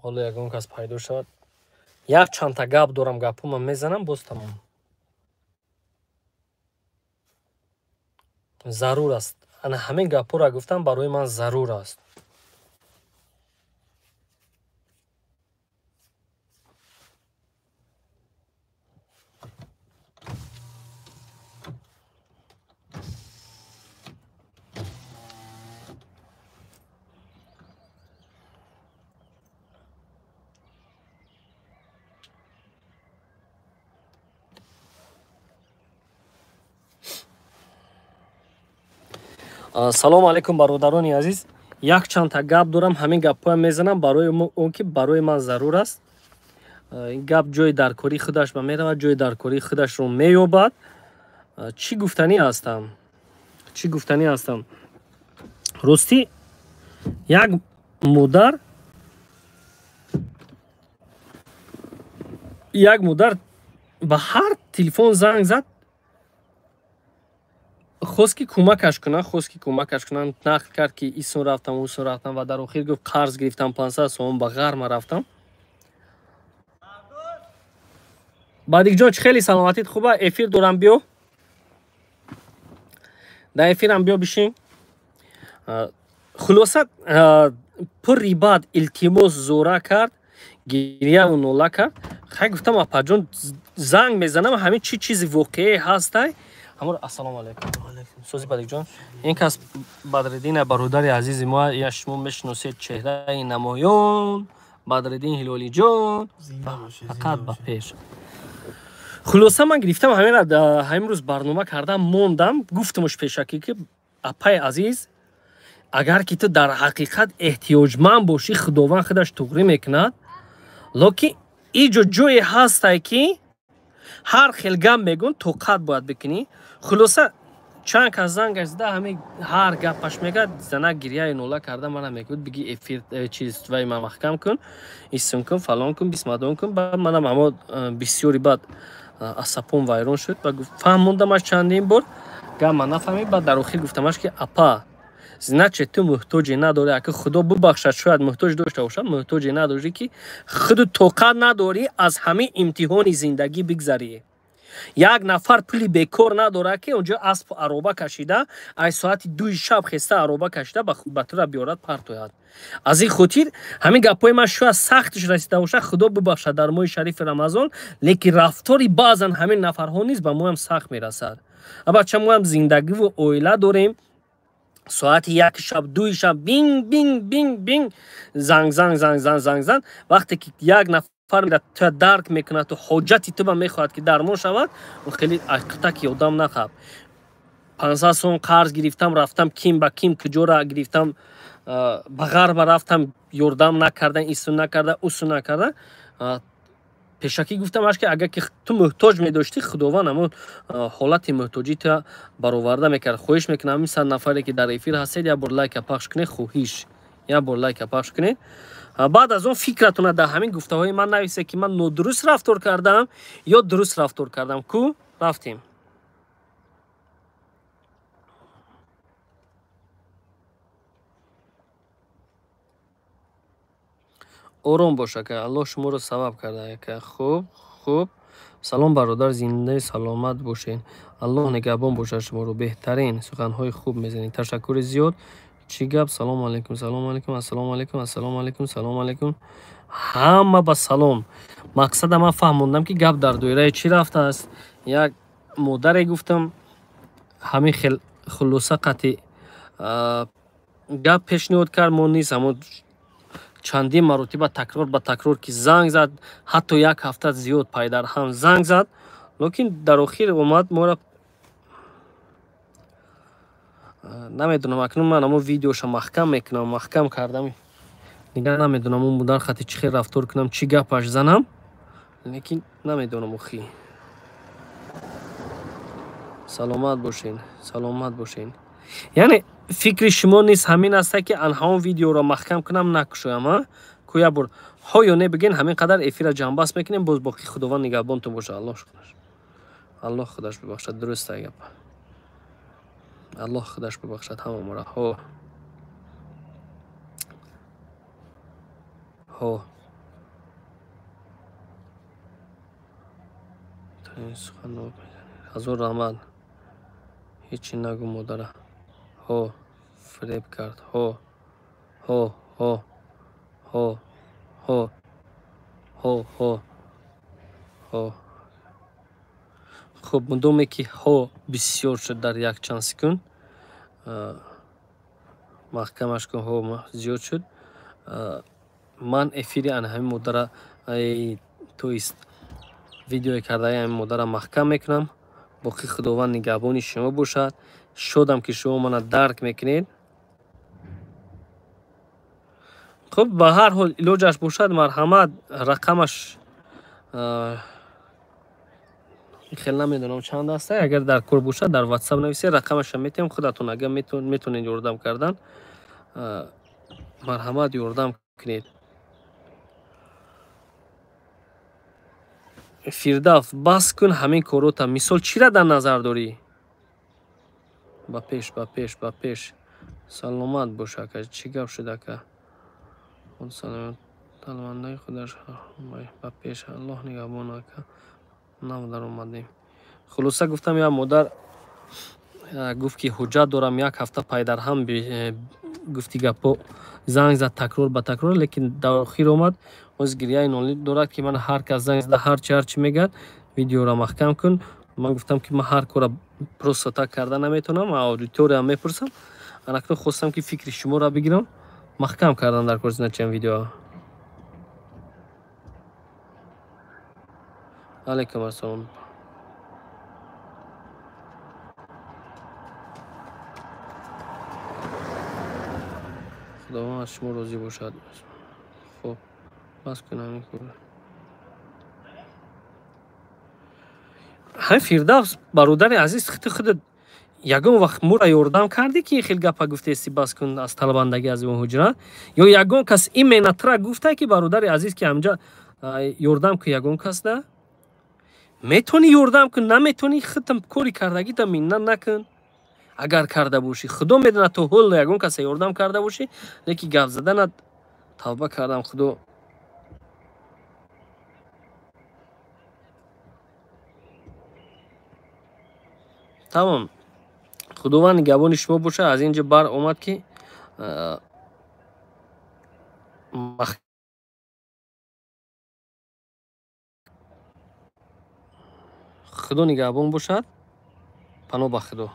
Ҳоло ягон кас пайдо шавад. Як чандта гап дорам, гапҳома мезанам, боз тамом. Зарур аст. Ана ҳамин гапҳоро гуфтам, барои ман зарур аст. Салому алайкум, бародарони азиз. Як чандта гап дорам, ҳамин гапҳоям мезанам барои он ки барои ман зарур аст. Ин гап ҷои даркории худаш ба меравад, ҷои даркории худашро меёбад. Чӣ гуфтанӣ ҳастам? Чӣ гуфтанӣ ҳастам? Ростӣ, як модар ба ҳар телефон занг зад, хост ки кӯмакаш кунад, хост ки кӯмакаш кунад, нақл кард ки исун рафтам, усун рафтам ва дар охир гуфт қарз гирифтам 500 сомон, ба ғарма рафтам. Бадикҷон, чӣ хеле саломатит хуба? Эфир дорам, биё. Дар эфирам биё бишин. Хулоса, пурри баъд илтимос зора кард, гирьяву нола кард. Хай, гуфтам, апаҷон, занг мезанам, ҳамин чӣ чизи воқеае ҳастай. Ҳамур, ассалому алайкум. Сози, Бадикҷон. Ин кас Бадриддин, бародари азизи мо, я шумо мешиносед, чеҳраи намоён Бадриддин Ҳилолиҷон, фақат ба пеш. Хулоса, ман гирифтам ҳаминра, ҳамин рӯз барнома кардам, мондам, гуфтамуш пешакӣ ки апаи азиз, агар ки ту дар ҳақиқат эҳтиёҷманд бошӣ, Худованд худаш туғрӣ мекунад, лекин иҷо ҷое ҳастай ки ҳар хел гап мегӯн, тоқат бояд бикунӣ. Хулоса, чанд кас зангаш зада, ҳамин ҳар гапаш мегӯяд, зана гирьяи нола карда мана мегӯяд, биги эфир чиз вай ман маҳкам кун, исм кун, фалон кун, бисмадон кун. Баъд манам ҳамо бисёри баъд асабом вайрон шуд ва фаҳмондамаш чандин бор, гап ман нафаҳмид. Баъд дар охир гуфтамаш ки апа, значит, ту муҳтоҷе надорӣ, ака Худо бубахшад, шояд муҳтоҷ дошта бошад, муҳтоҷе надорӣ ки худу тоқат надорӣ аз ҳамин имтиҳони зиндагӣ бигзарӣ. Як нафар пули бекор надорад ки онҷо аспу ароба кашида, аз соати 2-и шаб хеста, ароба кашида ба тура биёрад, партояд. Аз ин хотир ҳамин гапҳои ман шояд сахтиш расида бошад, Худо бубахшад, дар моҳи шарифи Рамазон, лекин рафтори баъзан ҳамин нафарҳо низ ба моям сахт мерасад. Абача, моям зиндагиву оила дорем. Соати 1-и шаб, 2-и шаб бинг бинг бинг бинг, занг занг занг занг занг занг. Вақте ки як нафар туя дарк мекунад, ту ҳоҷати ту ба мехоҳад ки дармон шавад, хеле ақита ки одам нахаб. 500 сом қарз гирифтам, рафтам ким ба ким, куҷора гирифтам, ба ғарба рафтам, ёрдам накардан, ису накарда, усу накарда. Пешакӣ гуфтамаш ки агар ки ту муҳтоҷ медоштӣ, Худованд ҳамон ҳолати муҳтоҷӣ туя бароварда мекард. Хоҳиш мекунам, ҳамин 100 нафаре ки дар эфир ҳастед, як бор лайка пахш кунед, хоҳиш, як бор лайка пахш кунед. Баъд аз он фикратона дар ҳамин гуфтаҳои ман нависед ки ман нодуруст рафтор кардам ё дуруст рафтор кардам. Ку рафтем. Ором бош, ака, Аллоҳ шуморо сабаб карда, ака. Хуб, хуб. Салом, бародар, зиндаи саломат бошед, Аллоҳ нигаҳбон бошад шуморо. Беҳтарин суханҳои хуб мезанед, ташаккури зиёд. Чӣ гап? Салому алайкум, салому алайкум, ассалому алайкум, ассалому алайкум, салому алайкум, ҳама ба салом. Мақсада ман фаҳмондам ки гап дар доираи чӣ рафтааст. Як модаре гуфтам, ҳамин хел хулоса қатъи гап пешниҳод кард. Мо низ ҳамон чандин маротиба такрор ба такрор ки занг зад, ҳатто як ҳафта зиёд пайдарҳам занг зад, лекин дар охир омад моро, намедонам, акнун ман ҳамон видеоша маҳкам мекунам, маҳкам кардам, дигар намедонам он модар хати чӣ хел рафтор кунам, чӣ гапаш занам, лекин намедонам охи. Саломат бошен, саломат бошен. Яъне фикри шумо низ ҳамин аста ки ҳамон видеоро маҳкам кунам, накушоям? А ку як бор ҳо ё не бигин, ҳамин қадар эфира ҷамъбаст мекунем. Боз боқӣ Худованд нигаҳбонтон боша. Аллоҳ худаш, Аллоҳ худаш бибахшад. Дуруста гап, Аллоҳ худаш бибахшад ҳамамора. Ҳо, ҳо. Ҳазор раҳмат. Ҳечи нагӯ модара. Ҳо, фиреб кард. Ҳо, ҳо, ҳо, ҳо, ҳо, ҳо, ҳо, ҳо. Хуб, мудоме ки ҳо бисёр шуд дар якчанд секунд, маҳкамаш кун, ҳо зиёд шуд. Ман эфири ана ҳамин модара, то есть видеои кардаи ҳамин модара маҳкам мекунам. Боқӣ Худованд нигаҳбони шумо бошад. Шодам ки шумо мана дарк мекунед. Хуб, ба ҳар ҳол илоҷаш бошад, марҳамат, рақамаш хел намедонам чанд аст. Агар дар кор бошад, дар WhatsApp нависед, рақамаша метиҳам худатон. Агар метонед ёрдам кардан, марҳамат, ёрдам кунед. Фирдавс, бас кун ҳамин корота. Мисол чира дар назар дорӣ? Ба пеш, ба пеш, ба пеш. Саломат бош, ака. Чӣ гап шуд, ака? Талвандаи худаш ба пеш. Аллоҳ нигаҳбон, ака. Нав даромадем. Хулоса гуфтам, як модар гуфт ки ҳуҷҷат дорам, як ҳафта пайдарҳам гуфти гапо занг зад такрор ба такрор, лекин дар охир омад. Боз гирияи нолӣ дорад ки ман ҳар кас занг зада ҳарчи ҳарчи мегӯяд, видеоро маҳкам кун. Ман гуфтам ки ман ҳар кора просто так карда наметавонам, аудитория мепурсам. Анакнун хостам ки фикри шуморо бигирам, маҳкам кардам дар корзиначаам видео. Алайкум ассалом. Худованд аз шумо розӣ бошад. Хуб, бас кун ҳамин кор. Ҳамин Фирдавс, бародари азиз, ту худат ягон вақт мура ёрдам кардӣ ки хел гапа гуфтести бас кун аз талабандагӣ аз муҳоҷират? Ё ягон кас именно тра гуфта ки бародари азиз ки ҳамҷа ёрдам кун ягон кас да? Метавонӣ ёрдам кун, наметавонӣ худтам кори кардагита миннат накун. Агар карда бошӣ, Худо медонад то ҳол ягон каса ёрдам карда бошӣ, лекин гап заданат тавба кардам, Худо. Тамом. Худованд нигаҳбони шумо бошад. Аз ин ҷо бар омад ки Худо нигаҳбон бошад. Паноҳ ба Худо.